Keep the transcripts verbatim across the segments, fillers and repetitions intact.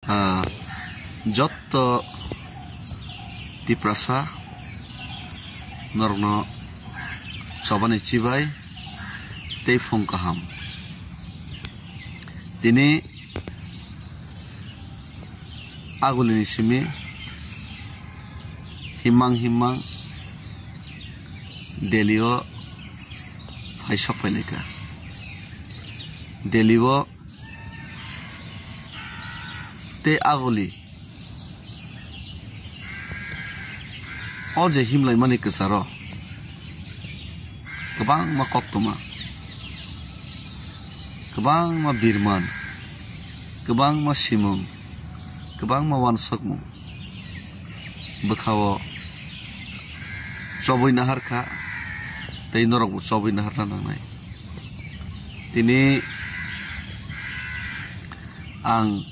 Ah, jotto Tiprasa norokno chobani chibai tei phung kaham. Tini agulini simi himmang himmang Delhi o phai sok phai laikha. Delhi o tei aguli o je himlaimani kwcharo kwbangma koktwma, kwbangma birman, kwbangma simung, kwbangma uansukmung bwkhao chobwi naharkha, tei norokbo chobwi naharna nangnai. Tini ang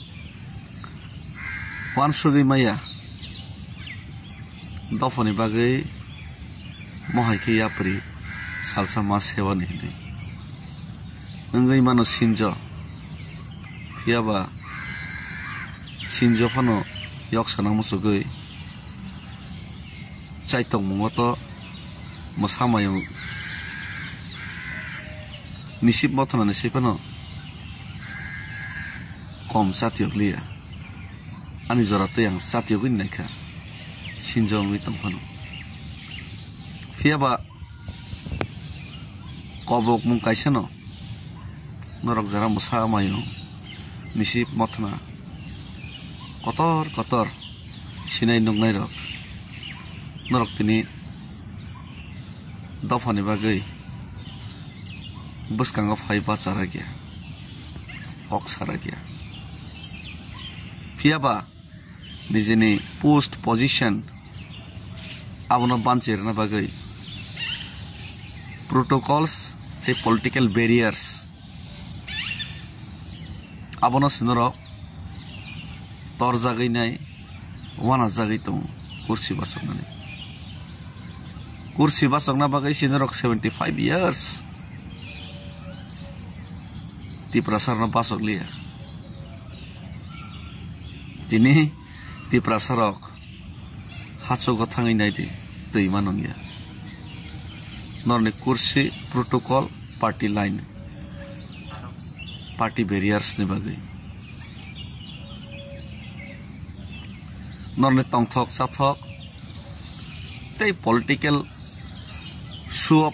uansugwi maya dophani bagwi mohai khe yapri salsa ma sewani hinwi wngwi mano sinjo. Phiyaba sinjo phano yok sana muchugwi chaitokmungo to mwsa mayung nisip mothonani se phano kom chatiyok liya. Ani jora tei ang chatiyogwi naikha sinjo wngwi tong phano. Phiyaba kobokmung kaisano norok jara mwsa mayung nisip mothona kotor kotor sinai nuknairok norok tini dophani bagwi bwskango phai bacharakya, kok sarakya. Phiyaba nijini post position abono banchi rwna bagwi protocols tei political barriers abono se norok torjagwi nai, uanajagwi tongo kursi bachoknani. Kursi bachokna bagwi se norok seventy five years Tiprasarokno bachok liya. Tini Tiprasarok hachugo thangwi naidi, twi ma nungya. Norni kursi protocol party line, party barriers ni bagwi. Norni tongthok chathok tei political show up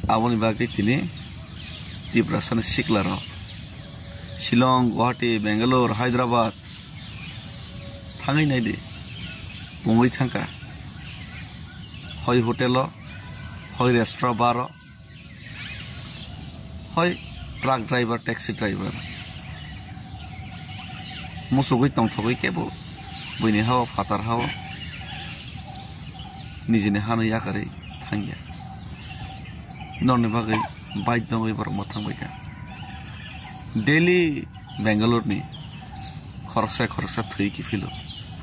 aboni bagwi tini Tiprasani siklarok Shillong, Guwahati, Bangalore, Hyderabad thangwi naidi, pungwi thangkha. Hoi hotel o, hoi restaurant bar o, hoi truck driver, taxi driver, muchugwi tongthogwi kebo buini ha-o, phatar ha-o nijini hano yakarwi thangya. Norni bagwi bike dongwi borok mwthang baikha. Daily Bangalore ni khoroksa khoroksa thwi kiphilo,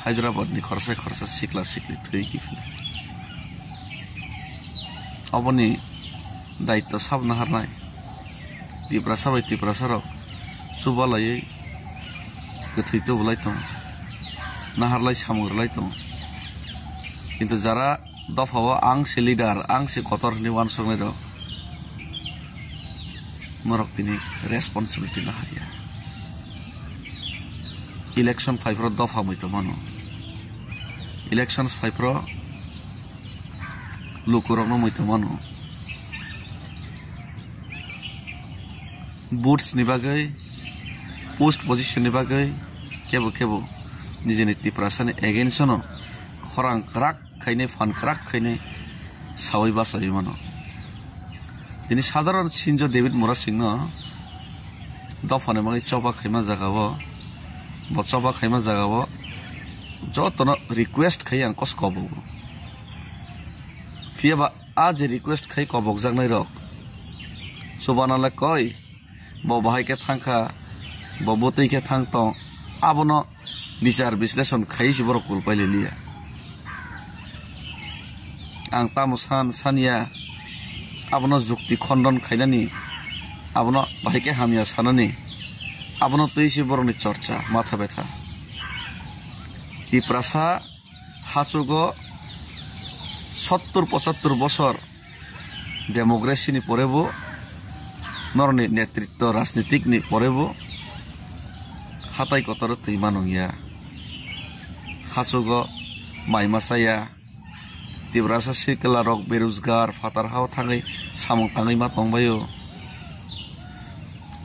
Hyderabad ni khoroksa khoroksa sikla sikli thwi kiphilo. Oboni daitto sabo naharnai Tiprasa bai Tiprasa rok chubalaiwi kwthwi tubulai tongo, naharlai samung rwlai tongo. Kintu jara dophao ang se leader, ang se kotor hwnwi uansuknai rok, norok tini responsibility naharya. Election phaiphro dopha muitomano, election phaiphro lukurokno muitomano. Booths ni bagwi, post position ni bagwi kebo kebo nijini Tiprasani against no khorang kwrak khainai, phan kwrak khainai sawi bachawi mano. Tini sadharon sinjo David Murasingno dophani bagwi choba khaima jagao, bo choba khaima jagao jotono request khai ang kos kobogo. Phiyaba a je request khai kobokjaknai rok chubana le koi, bo bahai khe thangkha, bo bwtwi khe thang tong, abono bichar bisleshon khaiwi se borok kulpai liliya. Ang tamo san sanya, abono jukti khondon khainani, abono bahai khe hamya sanani, Abono twi se borokni chorcha, matha betha. Tiprasa hachugo sottur pochattur bosor democracy ni porebo, norokni netritto rajnitik ni porebo hatai kotoro twi manung ya. Hachugo mai masa ya. Tiprasa sikla rok berojgar, phatar hao thangwi samung tangwi ma tongbaio.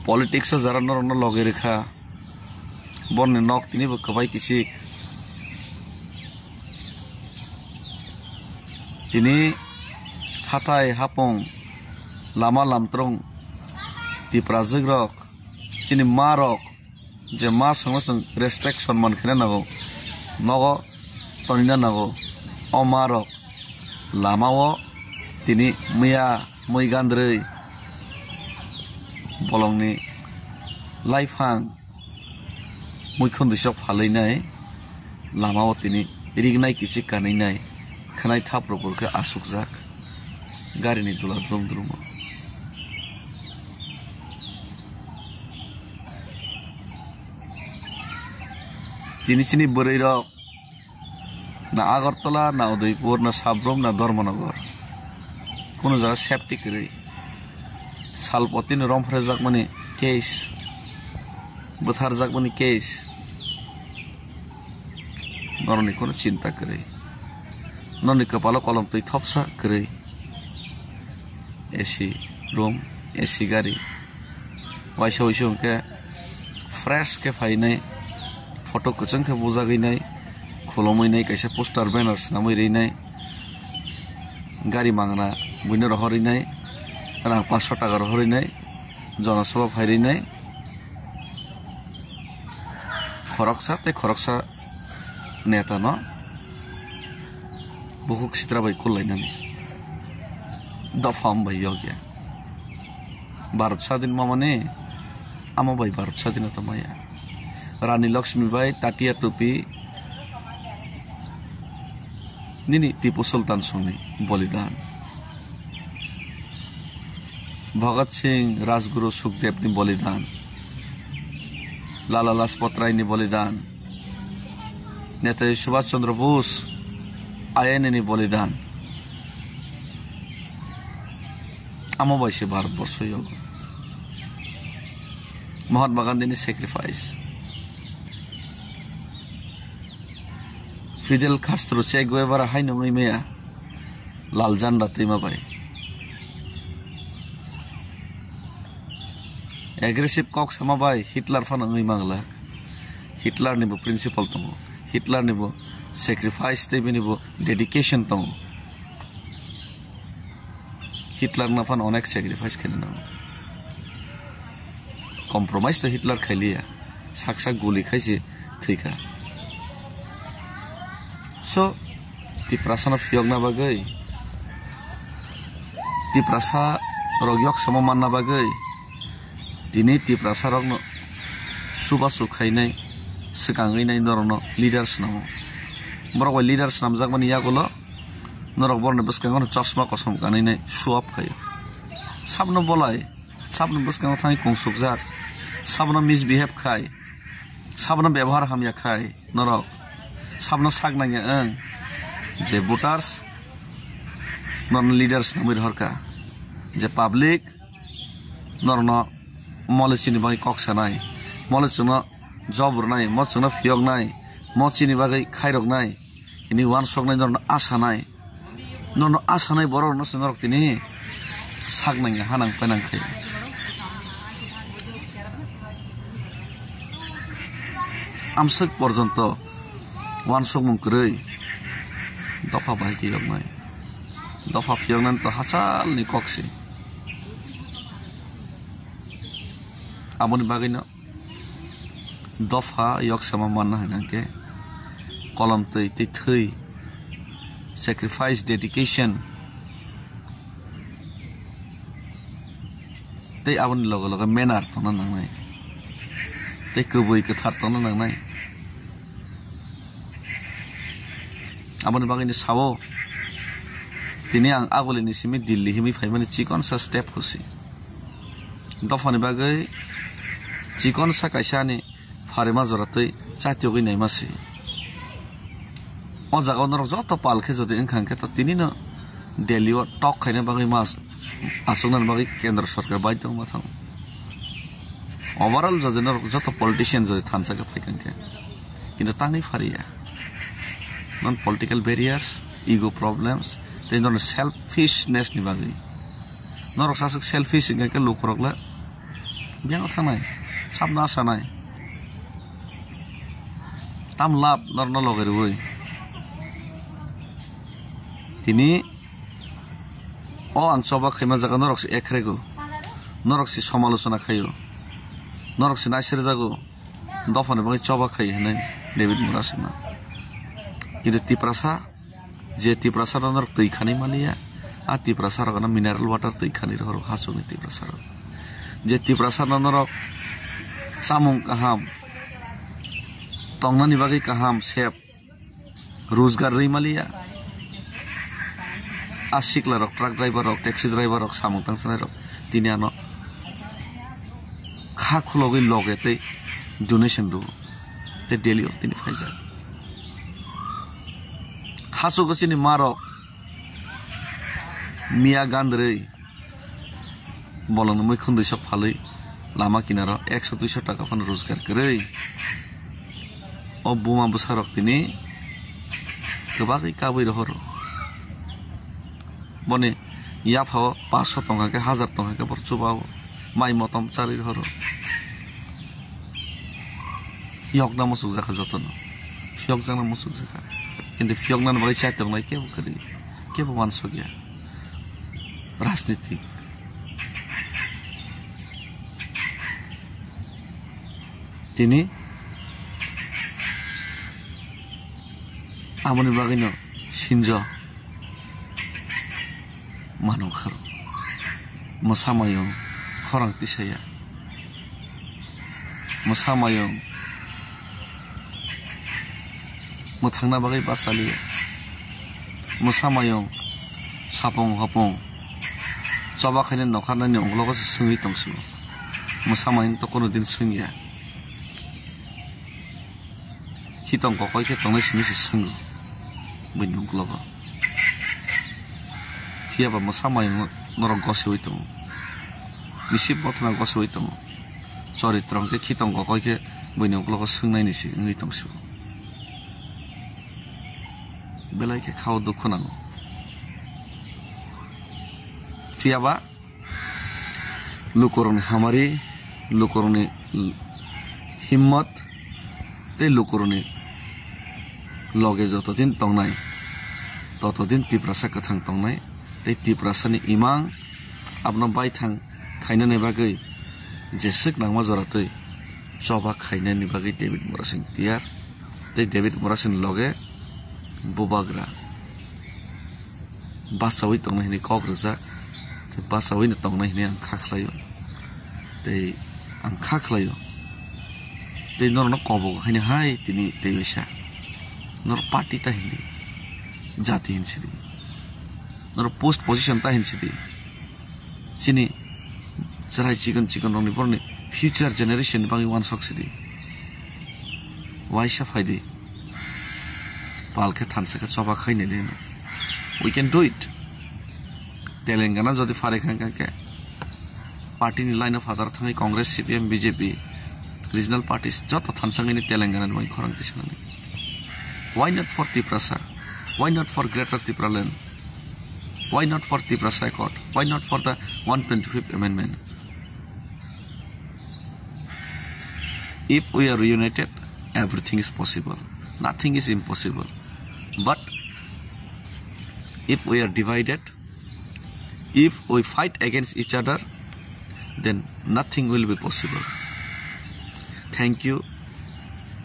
Politics o jara norokno logi rwkha. Borni nok tini bo kwbai kisik. Tini hathai hapung, lama lamtrong, Tiprajwk rok, chini ma rok, je ma songno chwng respect sonman khaina nango, nogo tonina nango. O ma rok lama o tini miya mui gandrwi bolongni laiphang muikhon dwisok phalwi nai, lama o tini rignai kisi kanwi nai, khwnai thap rok bo khe asukjak, gari ni dula drum drum o. Tini chini bwrwi rok na Agartala, na Udaipur, na Sabrum, na Dharmanagar. Kuno jaga safety kwrwi. Salpotini romphrejakmani case, bwtharjakmani case. Norokni kuno chinta kwrwi. Norokni kwpalo kolom twi thopsa kwrwi. A C room, A C gari. Waisa waisa hwnkhe fresh khe phainai, photo kwchwng khe bujagwi nai, khulumwi nai, kaisa poster banner swnamwi rinai, gari mangna buino rohorwi nai, rang paanch sho taka rohorwi nai, Jana Sabha phairwi nai. Khoroksa tei khoroksa neta no bukhuk sitra bai kul lainani dopha wng bai yok ya. Bharat sadin mamani amo bai Bharat sadinota maya. Rani Lakshmi bai Tatia Topi nini Tipu Sultan songni bolidan. Bhagat Singh, Rajguru Sukdev ni bolidan. Lala Lajpat Rai ni bolidan. Netaji Subhash Chandra Bose, I N A ni bolidan. Amo bai se Bharat borso yogo. Mahatma Gandhi ni sacrifice. Fidel Castro, Che Guevara hai nungwi maya lal janda twima bai. Aggressive kok sama bai Hitler phano wngwi manglak. Hitler ni bo principle tongo. Hitler ni bo sacrifice tei bini bo dedication tongo. Hitler no phano onek sacrifice khaina nango. Compromise to Hitler khailiya. Sak sak guli khaise thwikha. So, Tiprasa no phiyokna bagwi, Tiprasa rok yok samo manna bagwi, tini Tiprasa rokno subasu khainai, swkangwi nai norokno leader swnamo. Borok bai leader swnamjakmani yagulo norok borokni bwskango chosma kosom kanwi nai show up khaio. Sabno bolai, sabno bwskango thangwi kungsukjak, sabno misbehave khai, sabno bebohar hamya khai norok, sabno sak nangya wng je voters norokno leaders nangwi rohorkha, je public norokno mole chini bagwi kok sanai, mole chwngno job rwnai, mo chwngno phiyoknai, mo chini bagwi khairoknai, hini uansuknai norokno asanai, norokno asanai borok rokno se norok tini sak nangya, ha nang pai nang khai. Amswk porjonto uansukmung kwrwi dopha bai khe yoknai. Dopha phiyoknani to hachalni kok se. Aboni bagwino dopha yoksama manna hwnkhe kolom twi tei thwi, sacrifice, dedication, tei aboni loge loge manner tongna nangnai, tei kwbwi kwthar tongna nangnai. Aboni bagwino sao, tini ang agulini simi Delhi himwi phaimani chikonsa step husi. Dophani bagwi Chikon sa kaisa ani pharima jora twi chatiogwi naima si. O jaga o norok joto pal khe jodi wngkha hwnkhe to tini no Delhi o tok khaina bagwi mas aswknani bagwi kendra sarkar baidhyo wngma thango. Overall jodi norok joto politician jodi thansa khe phaikha hwnkhe, kintu tangwi phariya. Non political barriers, ego problems, tei norok selfishness ni bagwi. Norok saswk selfish hwnkhe lukurok le biyang thangnai, sabna sanai. Tam lab norokno loge rwui. Tini o ang choba khaima jaga norok se ekhrego. Norok se somalochona khaio. Norok se naisirjago. Dophani bagwi choba khai hinwi David Murasingno. Kintu Tiprasa, je Tiprasa no norok twi khani maliya, a Tiprasa rok no mineral water twi khani rohoro hachukni Tiprasa rok. Je Tiprasa no norok chamung kaham, tongnani bagwi kaham sep, rojgar rwi maliya. A sikla rok, truck driver rok, taxi driver rok, samung tangsanai rok tini ano kha khulogwi loge tei donation rwo. Tei Delhi o tini phaijak. Hachugo chini ma rok miya gandrwi bolongni muikhun dui sok phalwi lama kinaro ekso duiso taka phano rojgar kwrwi. O buma bwsarok tini kwbagwi kabwi rohoro. Boni yaphao paanch sho tongkha khe, hajar tongkha khe bor chubao, mai motom charwi rohoro. Phiyokna muchukjakha jotono. Phiyokjakna muchukjakha. Kintu phiyoknani bagwi chai tongnai kebo kwrwi, kebo uansukya. Rajnitik. Tini aboni bagwino sinjo manukha. Mwsamayung khorang tisaya. Mwsamayung mwthangna bagwi bachaliya. Mwsamayung sapung hopung choba khaina nokharnani uklogo se swngwi tongsigo. Mwsamayung to kono din swngya. Khitong kokoi khe tongnai simi se swngo buini uklogo. Phiyaba mwsamayung norok gosiwi tongo. Bisi bothana gosiwi tongo. Choritrong khe khitong kokoi khe buini uklogo swngnaini se wngwi tongsigo. Belai khe khao dukhu nango. Phiyaba lukurokni hamari, lukurokni himmat tei lukurokni loge joto din tongnai, toto din Tiprasa kwthang tongnai tei Tiprasani imang abono baithang khainani bagwi jeswk nangma jora twi choba khainani bagwi David Murasing tiyar. Tei David Murasing loge bubagra bachawi tongnai hinwi kok rijak, tei bachawi no tongnai hinwi ang kha khlaio, tei ang kha khlaio. Tei norokno kobok haino hai tini tei waisa norok party ta hindi, jati hin sidi, norok post position ta hin sidi. Chini chwrai chikon chikon rokni borokni future generation ni bagwi uansuk sidi. Waisa phaidi. Pal khe thansa khe choba khainai de. We can do it. Telangana jodi pharai kha khe party ni line of other thangwi Congress, C P M, B J P, regional parties joto thansa wngwi Telangana ni bagwi khorang tisanani. Why not for Tiprasa? Why not for Greater Tipraland? Why not for Tiprasa Accord? Why not for the one twenty-fifth Amendment? If we are united, everything is possible. Nothing is impossible. But if we are divided, if we fight against each other, then nothing will be possible. Thank you.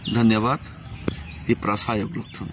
Dhanyabad. Tiprasa ayok lokthung.